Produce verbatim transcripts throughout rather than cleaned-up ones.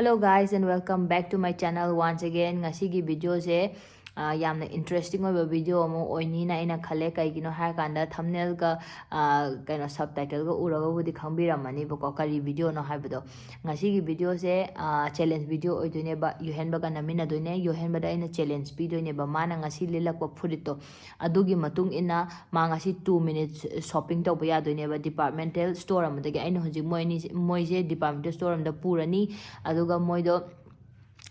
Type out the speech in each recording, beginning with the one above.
Hello guys and welcome back to my channel once again. ꯉꯁꯤꯒꯤ videoꯁꯦ, ꯑ, ꯌꯥꯝꯅ interesting ꯑꯣꯏꯕ video ꯑꯃ ꯑꯣꯏꯅꯤꯅ ꯑꯩꯅ ꯈꯜꯂꯦ꯫ ꯀꯩꯒꯤꯅꯣ ꯍꯥꯏꯔꯀꯥꯟꯗ thumbnailꯒ, ꯑ, ꯀꯩꯅꯣ, subtitleꯒ ꯎꯔꯒꯕꯨꯗꯤ ꯈꯪꯕꯤꯔꯝꯃꯅꯤꯕꯀꯣ ꯀꯔꯤ videoꯅꯣ ꯍꯥꯏꯕꯗꯣ꯫ ꯉꯁꯤꯒꯤ videoꯁꯦ, ꯑ, challenge video ꯑꯣꯏꯗꯣꯏꯅꯦꯕ꯫ ꯌꯨꯍꯦꯟꯕꯒ ꯅꯝꯃꯤꯟꯅꯗꯣꯏꯅꯦ꯫ ꯌꯨꯍꯦꯟꯕꯗ ꯑꯩꯅ challenge ꯄꯤꯗꯣꯏꯅꯦꯕ꯫ ꯃꯥꯅ ꯉꯁꯤ ꯂꯤꯠꯂꯛꯄ ꯐꯨꯔꯤꯠꯇꯣ, ꯑꯗꯨꯒꯤ ꯃꯇꯨꯡ ꯏꯟꯅ ꯃꯥ ꯉꯁꯤ two minutes shopping ꯇꯧꯕ ꯌꯥꯗꯣꯏꯅꯦꯕ departmental store ꯑꯃꯗꯒꯤ꯫ ꯑꯩꯅ ꯍꯧꯖꯤꯛ ꯃꯣꯏ ꯑꯅꯤ, ꯃꯣꯏꯁꯦ departmental store ꯑꯃꯗ ꯄꯨꯔꯅꯤ, ꯑꯗꯨꯒ ꯃꯣꯏꯗꯣ,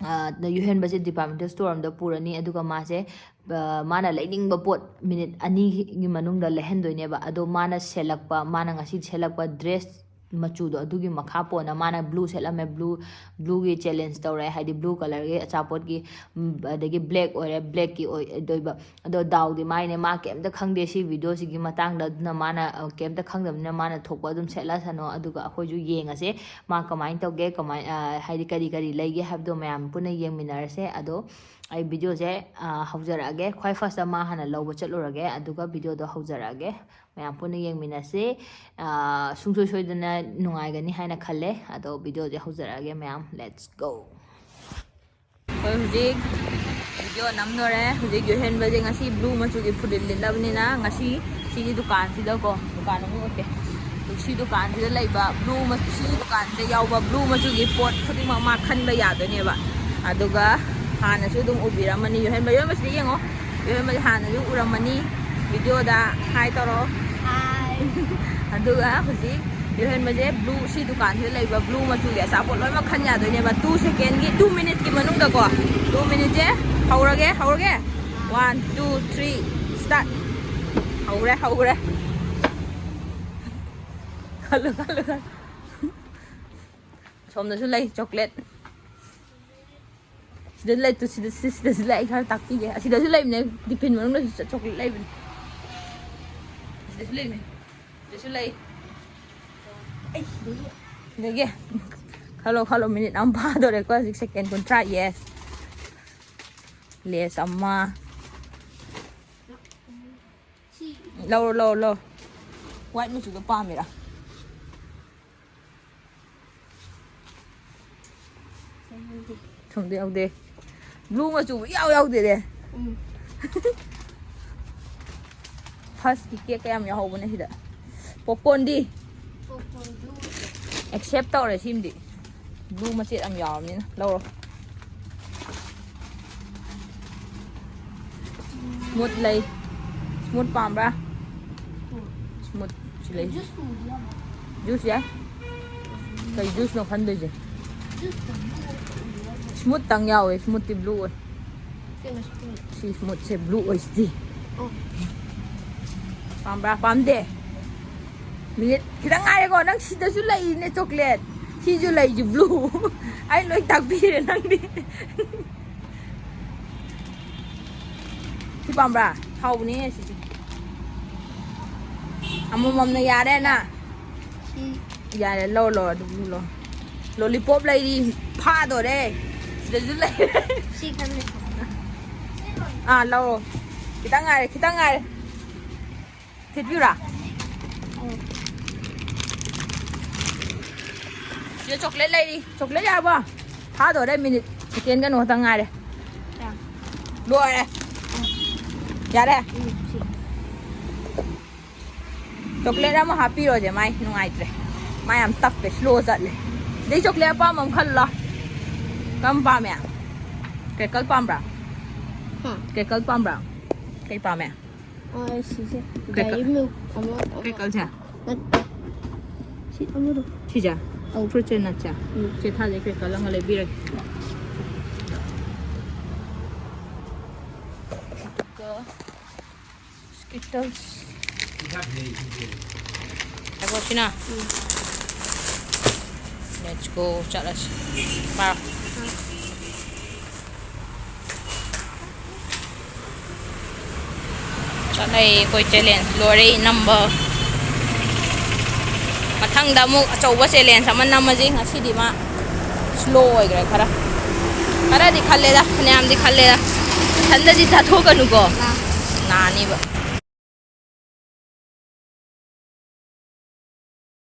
ꯑ, ꯌꯨꯍꯦꯟꯕꯁꯦ departmental store ꯑꯃꯗ ꯄꯨꯔꯅꯤ, ꯑꯗꯨꯒ ꯃꯥꯁꯦ, ꯑ, ꯃꯥꯅ ꯂꯩꯅꯤꯡꯕ ꯄꯣꯠ minute ꯑꯅꯤꯒꯤ ꯃꯅꯨꯡꯗ ꯂꯩꯍꯟꯗꯣꯏꯅꯦꯕ꯫ ꯑꯗꯣ ꯃꯥꯅ ꯁꯦꯠꯂꯛꯄ, ꯃꯥꯅ ꯉꯁꯤ ꯁꯦꯠꯂꯛꯄ dress ꯃꯆꯨꯗꯣ, ꯑꯗꯨꯒꯤ ꯃꯈꯥ ꯄꯣꯟꯅ ꯃꯥꯅ blue ꯁꯦꯠꯂꯝꯃꯦ, blue, blueꯒꯤ challenge ꯇꯧꯔꯦ, ꯍꯥꯏꯗꯤ blue colourꯒꯤ ꯑꯆꯥꯄꯣꯠꯀꯤ, ꯎꯝ, ꯑꯗꯒꯤ black ꯑꯣꯏꯔꯦ, blackꯀꯤ ꯑꯣꯏꯗꯣꯏꯕ꯫ ꯑꯗꯣ ꯗꯥꯎꯗꯤ ꯃꯥꯏꯅꯦ, ꯃꯥ ꯀꯩꯝꯇ ꯈꯪꯗꯦ ꯁꯤ videoꯁꯤꯒꯤ ꯃꯇꯥꯡꯗ꯫ ꯑꯗꯨꯅ ꯃꯥꯅ, ꯑ, ꯀꯩꯝꯇ ꯈꯪꯗꯕꯅꯤꯅ ꯃꯥꯅ ꯊꯣꯛꯄ ꯑꯗꯨꯝ ꯁꯦꯠꯂꯁꯅꯣ꯫ ꯑꯗꯨꯒ ꯑꯩꯈꯣꯏꯁꯨ ꯌꯦꯡꯉꯁꯦ ꯃꯥ ꯀꯃꯥꯏꯅ ꯇꯧꯒꯦ, ꯀꯃꯥꯏ-, ꯑ, ꯍꯥꯏꯗꯤ ꯀꯔꯤ ꯀꯔꯤ ꯂꯩꯒꯦ ꯍꯥꯏꯕꯗꯣ ꯃꯌꯥꯝ ꯄꯨꯟꯅ ꯌꯦꯡꯃꯤꯟꯅꯔꯁꯦ꯫ ꯑꯗꯣ ꯑꯩ videoꯁꯦ, ꯑ, ꯍꯧꯖꯔꯛꯑꯒꯦ꯫ ꯈ꯭ꯋꯥꯏ firstꯇ ꯃꯥ ꯍꯥꯟꯅ ꯂꯧꯕ ꯆꯠꯂꯨꯔꯒꯦ, ꯑꯗꯨꯒ videoꯗꯣ ꯍꯧꯖꯔꯛꯑꯒꯦ꯫ ꯃꯌꯥꯝ ꯄꯨꯟꯅ ꯌꯦꯡꯃꯤꯟꯅꯁꯦ꯫ ꯑ, ꯁꯨꯡꯁꯣꯏ ꯁꯣꯏꯗꯅ ꯅꯨꯡꯉꯥꯏꯒꯅꯤ ꯍꯥꯏꯅ ꯈꯜꯂꯦ꯫ ꯑꯗꯣ videoꯁꯦ ꯍꯧꯖꯔꯛꯑꯒꯦ ꯃꯌꯥꯝ꯫ Let's go꯫ ꯑꯩꯈꯣꯏ ꯍꯧꯖꯤꯛ video ꯅꯝꯗꯣꯔꯦ꯫ ꯍꯧꯖꯤꯛ ꯌꯨꯍꯦꯟꯕꯁꯦ ꯉꯁꯤ blue ꯃꯆꯨꯒꯤ ꯐꯨꯔꯤꯠ ꯂꯤꯠꯂꯕꯅꯤꯅ ꯉꯁꯤ ꯁꯤꯒꯤ ꯗꯨꯀꯥꯟꯁꯤꯗꯀꯣ, ꯗꯨꯀꯥꯟ ꯑꯃ ꯎꯠꯀꯦ꯫ ꯁꯤ ꯗꯨꯀꯥꯟꯁꯤꯗ ꯂꯩꯕ blue ꯃꯆꯨ, ꯁꯤ ꯗꯨꯀꯥꯟꯁꯤꯗ ꯌꯥꯎꯕ blue ꯃꯆꯨꯒꯤ ꯄꯣꯠ ꯈꯨꯗꯤꯡꯃꯛ ꯃꯥ ꯈꯟꯕ ꯌꯥꯗꯣꯏꯅꯦꯕ꯫ ꯑꯗꯨꯒ ꯍꯥꯟꯅꯁꯨ ꯑꯗꯨꯝ ꯎꯕꯤꯔꯝꯃꯅꯤ ꯌꯨꯍꯦꯟꯕ, ꯌꯨꯍꯦꯟꯕꯁꯤꯗ ꯌꯦꯡꯉꯣ꯫ ꯌꯨꯍꯦꯟꯕꯁꯦ ꯍꯥꯟꯅꯁꯨ ꯎꯔꯝꯃꯅꯤ videoꯗ꯫ Hi ꯇꯧꯔꯣ꯫ Hi꯫ ꯑꯗꯨꯒ ꯍꯧꯖꯤꯛ ꯌꯨꯍꯦꯟꯕꯁꯦ blue, ꯁꯤ ꯗꯨꯀꯥꯟꯁꯤꯗ ꯂꯩꯕ blue ꯃꯆꯨꯒꯤ ꯑꯆꯥꯄꯣꯠ ꯂꯣꯏꯅꯃꯛ ꯈꯟ ꯌꯥꯗꯣꯏꯅꯦꯕ꯫ Two secondꯒꯤ, two minuteꯀꯤ ꯃꯅꯨꯡꯗꯀꯣ, two minuteꯁꯦ ꯍꯧꯔꯒꯦ, ꯍꯧꯔꯒꯦ꯫ One, two, three, start꯫ ꯍꯧꯔꯦ, ꯍꯧꯔꯦ꯫ ꯈꯜꯂꯨ, ꯈꯜꯂꯨ, ꯈꯜꯂꯨ꯫ ꯁꯣꯝꯗꯁꯨ ꯂꯩ chocolate꯫ ꯁꯤꯗ ꯂꯩ, ꯇꯨ, ꯁꯤꯗ, ꯁꯤ-, ꯁꯤꯗꯁꯨ ꯂꯩ, ꯑꯩ ꯈꯔ ꯇꯥꯛꯄꯤꯒꯦ꯫ ꯑꯁꯤꯗꯁꯨ ꯂꯩꯕꯅꯦ, tiffin ꯃꯅꯨꯡꯗꯁꯨ chocolate ꯂꯩꯕꯅꯦ꯫ ꯁꯤꯗꯁꯨ ꯂꯩꯕꯅꯦ꯫ ꯁꯤꯗꯁꯨ ꯂꯩ꯫ ꯑꯩ ꯁꯤꯗꯒꯤ꯫ ꯁꯤꯗꯒꯤ꯫ ꯈꯜꯂꯣ, ꯈꯜꯂꯣ, minute ꯑꯃ ꯐꯥꯗꯣꯔꯦꯀꯣ ꯍꯧꯖꯤꯛ, second ꯀꯨꯟꯊ꯭ꯔꯥ, yes꯫ Lays ꯑꯃ꯫ ꯂꯧꯔꯣ, ꯂꯧꯔꯣ, ꯂꯧꯔꯣ꯫ White ꯃꯆꯨꯗꯣ ꯄꯥꯝꯃꯤꯔꯥ? ꯊꯨꯝꯗꯤ ꯌꯥꯎꯗꯦ꯫ ꯕ꯭ꯂꯨ ꯃꯆꯨ ꯏꯌꯥꯎ ꯌꯥꯎꯗꯦꯅꯦ꯫ ꯎꯝ꯫ ꯐꯥꯔꯁꯀꯤ ꯀꯦꯛ ꯀꯌꯥꯝ ꯌꯥꯎꯍꯧꯕꯅꯦ ꯁꯤꯗ꯫ ꯄꯣꯞꯀꯣꯔꯟꯗꯤ? Popcorn blue. ꯑꯦꯛꯁꯦꯞ ꯇꯧꯔꯦ ꯁꯤꯃꯗꯤ꯫ ꯕ꯭ꯂꯨ ꯃꯆꯦꯠ ꯌꯥꯝ ꯌꯥꯎꯔꯕꯅꯤꯅ ꯂꯧꯔꯣ꯫ ꯁ꯭ꯃꯨꯠ ꯂꯩ꯫ ꯁ꯭ꯃꯨꯠ ꯄꯥꯝꯕ꯭ꯔꯥ? ꯎꯝ꯫ ꯁ꯭ꯃꯨꯠ ꯁꯤ ꯂꯩ꯫ ꯖꯨꯁꯀꯨꯝꯕꯗꯤ ꯌꯥꯝ ꯖꯨꯁ ꯌꯥꯏ꯫ ꯀꯩ ꯖꯨꯁꯅꯣ ꯈꯟꯗꯣꯏꯁꯦ? ꯖꯨꯁꯇ ꯕ꯭ꯂꯨ ꯑꯣꯏꯕ ꯌꯥꯎꯕ꯭ꯔꯥ? ꯁ꯭ꯃꯨꯠꯇꯪ ꯌꯥꯎꯋꯦ, ꯁ꯭ꯃꯨꯠꯇꯤ ꯕ꯭ꯂꯨ ꯑꯣꯏ꯫ ꯀꯩꯅꯣ ꯁ꯭ꯃꯨꯠ? ꯁꯤ ꯁ꯭ꯃꯨꯠꯁꯦ ꯕ꯭ꯂꯨ ꯑꯣꯏꯁꯤꯗꯤ꯫ ꯑꯣ꯫ ꯄꯥꯝꯕ꯭ꯔꯥ? ꯄꯥꯝꯗꯦ? ꯃꯤꯅꯤꯠ ꯈꯤꯇꯪ ꯉꯥꯏꯔꯦꯀꯣ꯫ ꯅꯪ ꯁꯤꯗꯁꯨ ꯂꯩꯔꯤꯅꯦ ꯆꯣꯀ꯭ꯂꯦꯠ꯫ ꯁꯤꯁꯨ ꯂꯩꯁꯤ ꯕ꯭ꯂꯨ꯫ ꯑꯩ ꯂꯣꯏ ꯇꯥꯛꯄꯤꯔꯦ ꯅꯪꯗꯤ꯫ ꯁꯤ ꯄꯥꯝꯕ꯭ꯔꯥ? ꯍꯥꯎꯕꯅꯦ ꯁꯤꯁꯦ꯫ ꯑꯃꯃꯝꯅ ꯌꯥꯔꯦ ꯅ? ꯁꯤ꯫ ꯌꯥꯔꯦ, ꯂꯧ, ꯂꯧ, ꯑꯗꯨꯝ ꯂꯧ꯫ ꯂꯣꯂꯤꯄꯣꯞ ꯂꯩꯔꯤ, ꯐꯥꯗꯣꯔꯦ꯫ ꯁꯤꯗꯁꯨ ꯂꯩꯔꯦ꯫ ꯁꯤ ꯈꯟ ꯂꯩꯊꯣꯛ꯫ ꯑꯥ, ꯂꯧꯔꯣ꯫ ꯈꯤꯇꯪ ꯉꯥꯏꯔꯦ, ꯈꯤꯇꯪ ꯉꯥꯏꯔꯦ꯫ ꯊꯤꯠꯄꯤꯌꯨꯔꯥ? ꯑꯧ꯫ ꯁꯤꯗ ꯆꯣꯀ꯭ꯂꯦꯠ ꯂꯩꯔꯤ꯫ ꯆꯣꯀ꯭ꯂꯦꯠ ꯌꯥꯔꯕꯣ? ꯐꯥꯗꯣꯔꯦ, ꯃꯤꯅꯤꯠ ꯁꯦꯀꯦꯟ ꯀꯩꯅꯣ ꯈꯛꯇꯪ ꯉꯥꯏꯔꯦ꯫ ꯌꯥ꯫ ꯂꯣꯏꯔꯦ꯫ ꯌꯥꯔꯦ? ꯎꯝ, ꯁꯤ꯫ ꯆꯣꯀ꯭ꯂꯦꯠ ꯑꯃ ꯍꯥꯞꯄꯤꯔꯣꯁꯦ, ꯃꯥꯏ ꯅꯨꯡꯉꯥꯏꯇ꯭ꯔꯦ꯫ ꯃꯥ ꯌꯥꯝ ꯇꯞꯄꯦ, ꯁ꯭ꯂꯣ ꯆꯠꯂꯦ꯫ ꯑꯗꯩ ꯆꯣꯀ꯭ꯂꯦꯠ ꯑꯄꯥꯝꯕ ꯑꯃ ꯈꯜꯂꯣ꯫ ꯀꯔꯝ ꯄꯥꯝꯃꯦ? ꯀ꯭ꯔꯦꯀꯜ ꯄꯥꯝꯕ꯭ꯔꯥ? ꯍꯥ? ꯀ꯭ꯔꯦꯀꯜ ꯄꯥꯝꯕ꯭ꯔꯥ? ꯀꯩ ꯄꯥꯝꯃꯦ? ꯑ, ꯁꯤꯁꯦ꯫ ꯀ꯭ꯔꯦꯀꯜ꯫ ꯗꯥꯏꯔꯤ ꯃꯤꯜꯛ ꯑꯃ, ꯑꯃ꯫ ꯀ꯭ꯔꯦꯀꯜꯁꯦ? ꯅꯠꯇꯦ꯫ ꯁꯤ ꯑꯃꯗꯣ꯫ ꯁꯤꯁꯦ? ꯑꯧ꯫ ꯐ꯭ꯔꯨꯠꯁꯦ, ꯅꯠꯁꯦ? ꯎꯝ꯫ ꯆꯦ ꯊꯥꯖꯩ ꯀ꯭ꯔꯦꯀꯜ ꯑꯃ ꯂꯩꯕꯤꯔꯒꯦ꯫ ꯑꯗꯨꯒ ꯁ꯭ꯀꯤꯇꯜꯁ꯫ ꯉꯥꯏꯈꯣ, ꯁꯤꯅ꯫ ꯎꯝ꯫ Let's go, ꯆꯠꯂꯁꯤ꯫ ꯄꯥꯔꯣ꯫ ꯎꯝ꯫ ꯆꯠꯂꯦ ꯑꯩꯈꯣꯏ ꯆꯦꯂꯦꯟꯖ ꯂꯣꯏꯔꯦ ꯏꯅꯝꯕ꯫ ꯃꯊꯪꯗ ꯑꯃꯨꯛ ꯑꯆꯧꯕ ꯆꯦꯂꯦꯟꯖ ꯑꯃ ꯅꯝꯃꯁꯤ꯫ ꯉꯁꯤꯗꯤ ꯃꯥ ꯁ꯭ꯂꯣ ꯑꯣꯏꯈ꯭ꯔꯦ ꯈꯔ꯫ ꯈꯔꯗꯤ ꯈꯜꯂꯦꯗ, ꯐꯅꯌꯥꯝꯗꯤ ꯈꯜꯂꯦꯗ꯫ ꯏꯊꯟꯗꯗꯤ ꯆꯥꯊꯣꯛꯀꯅꯨꯀꯣ꯫ ꯑꯥ꯫ ꯅꯥꯅꯤꯕ꯫